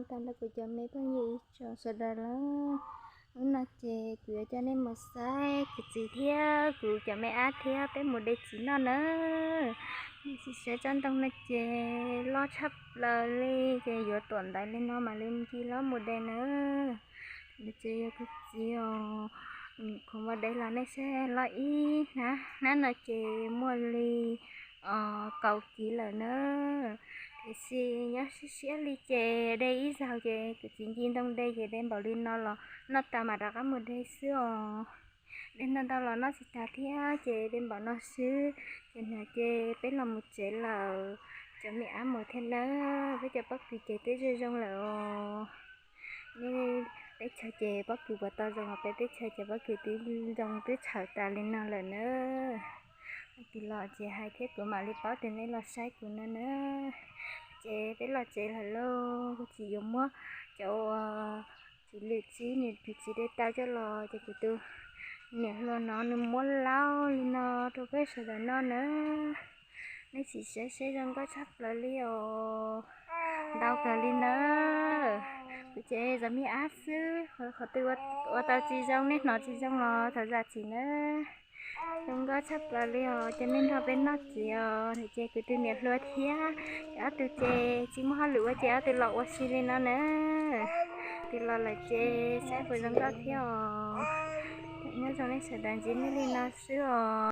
Tag nrho kuv cov me phooj ywg ib tsoom sawv daws lawm, hnub no ces kuv yuav coj nej mus saib kuv txiv thiab kuv cov me ab thiab peb mus de txiv noj na. Nej sim saib tsob ntoo no ces loj tshaj plaws li, ces yuav tuam ntaiv li no mam li ncig los mus de na. Ces yog kuv txiv os, kuv mus de los nej saib loj ib hnab, hnab no ces muaj li kaum kis lawm na. Tiam sis nyob siab siab li ces de ib zaug ces kuv txiv ncig ntoo de ces de npaum li no los noj tas mam rov qab mus de xwb os. De ntau ntau los noj tsis tas thiab ces de npaum no xwb. Ces hnub no ces peb los mus tsev lawm, cov me ab mus thiab nawb. Peb cov pob kws ces twb zoo zoo lawm os. Nej teb chaws ces pob kws puas tau zoo os? Peb teb chaws ces pob kws twb zoo twb txhaws tas li no lawm na. Tus los ces hais thiab kuv mam li paub tias nej los saib kuv no na. Ces peb los tsev lawm lauj, kuv txiv yuav muab cov uas txiv lwm txib nws tus txiv de tau coj los ces kuv tus niam hluas no nws muab laub li no rau peb sawv daws noj na. Nej sim saib seb zoo nkauj tshaj plaws li os. Ntau kawg li na. Kuv ces zov me ab xwb, qhov twg ua tau tsis zoo nej hnov tsis zoo los thov zam txim na. Zoo nkauj tshaj plaws li os, ces nej nrog peb noj txiv os. Ces kuv tus niam hluas thiab ob tug ces tsis muaj hauj lwm ua ces ob tug los ua si li no na. Tus los lawm ces saib puas zoo nkauj thiab os. Nyob zoo nej sawv daws, ntsib nej li no xwb os.